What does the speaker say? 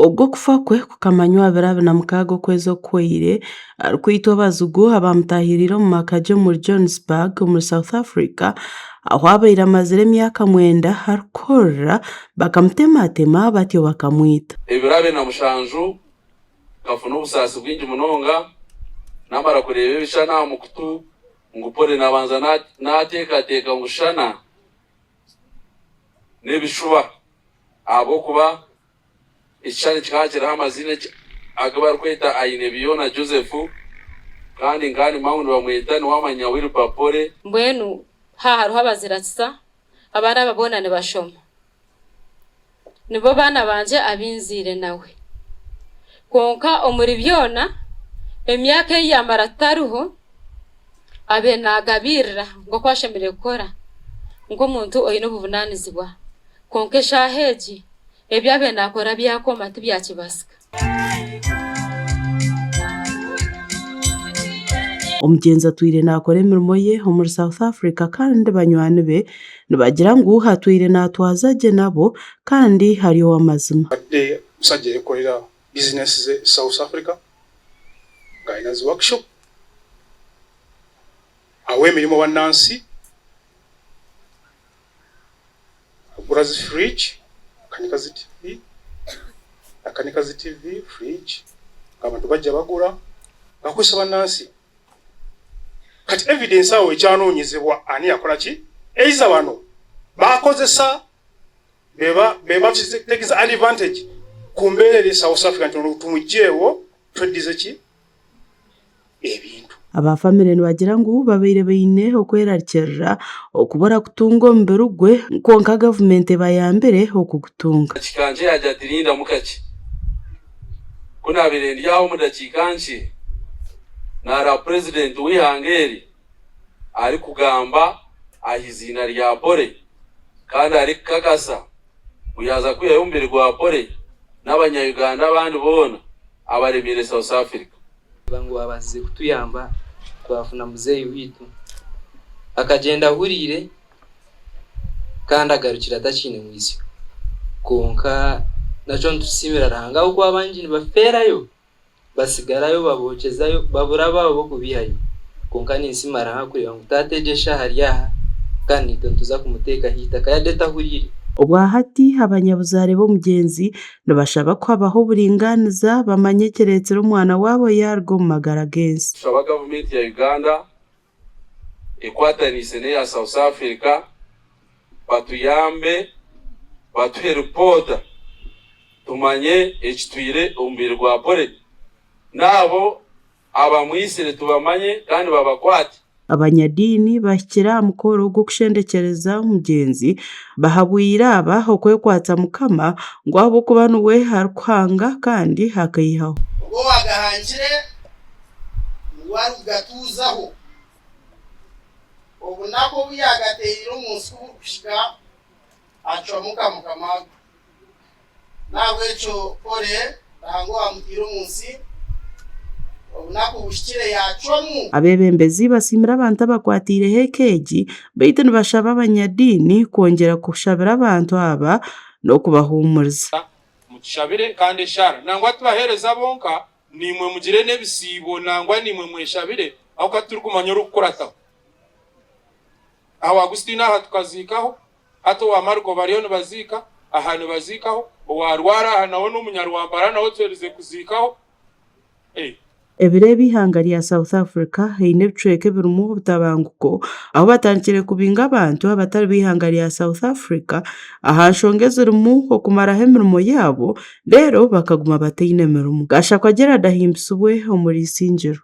Ogu okufa kwe kukamanywa aha biro 26 okwezi okuhweire arikwitwa abazigu abaamutaahiriire omu maka gye omuri Johannesburg omuri South Africa ahu abaire amazire emyaka mwenda arikukorera bakamutematema batyo bakamwita. Ebiro 27 nkafuna obusaasi bwingi munonga namara kureeba ebishushani aha mukutu ngu Polly nabanza nateekateeka ngu shana n'ebishuba ahabw'okuba Ekishushani kikaba kiriho amaziina agu barikweta Ainebyona Joseph kandi nka Nimau nibamweta Niwamanya Wilber Polly. Mbwenu ha hariho abazirakisa, abaana aba boona nibashoma. Nibo baana bangye abu nzaire nawe. Kwonka omuri byona, emyaka ei yaamara tutariho, abaire naagabiirira nk'oku ashemereire kukora nk'omuntu oine obuvunaanizibwa. Kwonka eshaaha egi, ebi abaire naakora byakoma tibyakibaasika. Omugyenzi atwire naakora emirimo ye omuri South Africa kandi banywani be nibagira ngu atwire naatwaza gye nabo kandi ari ow'amazima. Abadde musajja eyekorera bizinesi ze South Africa nga alina zi workshop, awa emirimo bannansi. Agura zi fridge, akanika zi TV, akanika zi TV, fridge abantu bajja bagura ngakozesa banansi. Kati evidence awo ekyanonyezebwa ani yakola ki? Either bano bakozesa beba beba taking advantage ku mbeera eri South Africa nti ono tumugyewo tweddize ki? ebintu. Aba famire nibagira ngu babaire baine okwerarikirira okubura kutunga omubiri gwe kwonka gavumenti ebayambire okugutunga. Dakiika nkye yaagira ati, Rindamu kakye. Ku naabaire ndi aho omu dakiika nkye, naareeba purezidenti w'eihanga eri arikugamba aha iziina rya Polly kandi arikukakasa ngu yaaza kwihayo omubiri gwa Polly n'abanya-Uganda abandi boona abaremeire South Africa. Kureeba ngu abaasize kutuyamba twafuna muzeeyi waitu. Akagyenda ahuriire kandi agarukire atakiine mwisyo. Kwonka nakyo nitusiimira Ruhanga ahabw'okuba abangi nibafeerayo, batsigarayo babookyezayo, babura abaabo b'okubaihayo. Kwonka ninsiima Ruhanga kureeba ngu taata egyo eshaaha ari aha kandi naitwe nituza kumuteekaho eitaka yaaba etahuriire. Obwahati abanyabuzaare b'omugyenzi Nibashaba ku habaho oburingaaniza bamanye ekireetsire omwana waabo yaaruga omu magara g'ensi. Tushaba gavumenti ya Uganda ekwataniise n'eya South Africa batuyambe batuhe ripoota tumanye ekitwire omubiri gwa Polly n'abo abamwitsire tubamanye kandi babakwate. Abanyadiini bahikire aha mukoro gw'okushendekyereza omugyenzi bahabwire aba okwekwatsa Mukama ngu ahabw'okuba niwe arikuhanga kandi akaihaho. Ogwo owaagahangire niwe arikugatuuzaho. Obunaku obu yaagateereire omu nsi ku burikuhika, acwamu kamukama agwa. N'ahabw'ekyo Kore, Ruhanga owaamutaire omu nsi, obunaku buhikire yaacwamu. Abeebembezi basiimire abantu abakwataireho eka egi beitu nibashaba abanyadiini kwongyera kushabira abantu aba n'okubahuumuriza. Mutushabire kandi eshaara nangwa tibaheereza bonka, naimwe mugire n'ebisiibo nangwa naimwe mweshabire ahabw'okuba titurikumanya orikukurataho. Aha wa Agustina aha tukaziikaho, Hati owa Mariko bariyo nibaziika, aha nibaziikaho, owaarwara aha nawe n'omunyarwampara nawe tuherize kuziikaho. Eh. Ebiro ebi eihanga rya South Africa eine ebicweka ebirimu obutabanguko ahu batandikire kubinga abantu abatari b'eihanga rya South Africa aha nshonga ezirimu okumaraho emirimo yaabo reero bakaguma bataine mirimo. Gashakwa Gerald ahimbisibwe omuri Isingiro.